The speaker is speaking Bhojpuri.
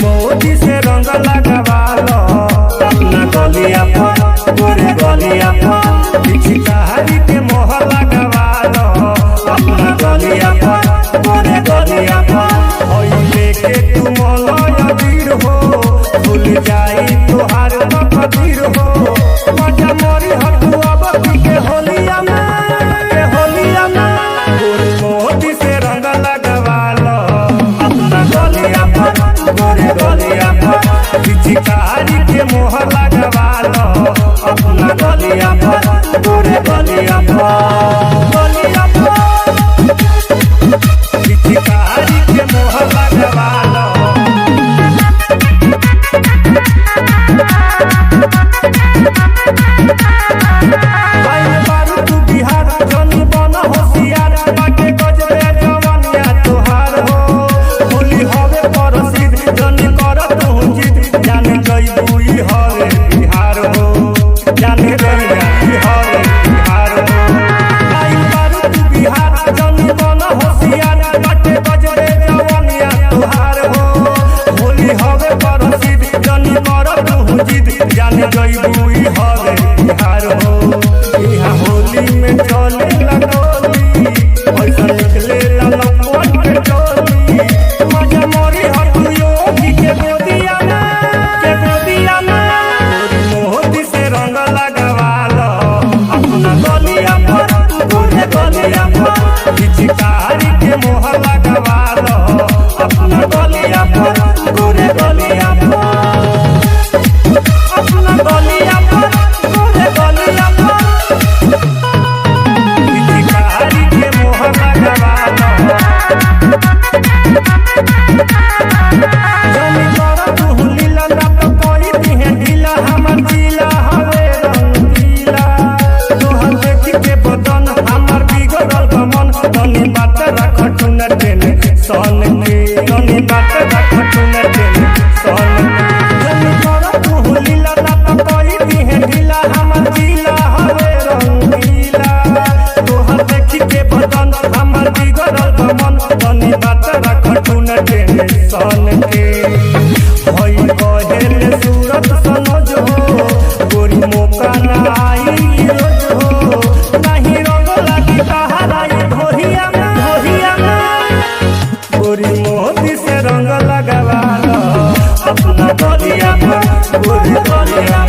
मोदी से रंग लगावालो अपना गलिया पर, गोरे गलिया पर पिचकारी के मोह लगावालो अपना गलिया पर, गोरे गलिया पर। ओई लेके तू मलय वीर हो, भूल जाई तोहार तकदीर हो। मजा मोरी हटू अब के होलिया में, के होलिया में। गोरे मोदी से रंग लगावालो अपना गलिया पर, गोरे गलिया पर पिचकारी के मोह लगावालो अपना गलिया पर, गोरे गलिया पर, गलिया पर पिचकारी के मोह लगावालो। आइल बारू तू बिहार, जनी बन होशियार, बाटे गजबे जवनिया तोहार हो। होली हवे परसिद, जनी कर तू जिद, जाने जइबू ई हवे बिहार हो, जाने जइबू ई हवे बिहार हो। आइल बारू तू बिहार, जनी बन होशियार, बाटे गजबे जवनिया तोहार हो। होली हवे परसिद, जनी कर तू जिद, जाने जइबू ई हवे बिहार हो। इहाँ होली में चले लगोली, ऐसा निकले ललपन के टोली। मजा मोरी हटू योगी के गोदिया में, के गोदिया में। मोदी से रंग लगावालो अपना गलिया पर, गोरे गलिया पर पिचकारी के मोह लगावालो अपना गलिया पर, गोरे गलिया पर, अपना गलिया पर, गोरे गलिया पर पिचकारी के मोह लगावालो। जनी कर तू लीला ना तो कोई दिहे ढीला, हमर जिला हवे रंगीला। तोहर देखी के बदन हमर बिगड़ल गमन, तनी बात रख टुन टेने सन के, तनी बात रख टुन टेने सन के। जनी कर तू लीला ना तो कोई दिहे ढीला, हमर जिला हवे रंगीला। तोहर देखी के बदन हमर बिगड़ल गमन, तनी बात रख टुन टेने सन के। भई कहेले सूरत सनोज हो, गोरी मौका ना आई रोज हो। नहीं रंग लागी तहारा ई ढोहिया में, ढोहिया में। गोरी मोती से रंग लगावालो अपना गलिया पर, गोरी गलिया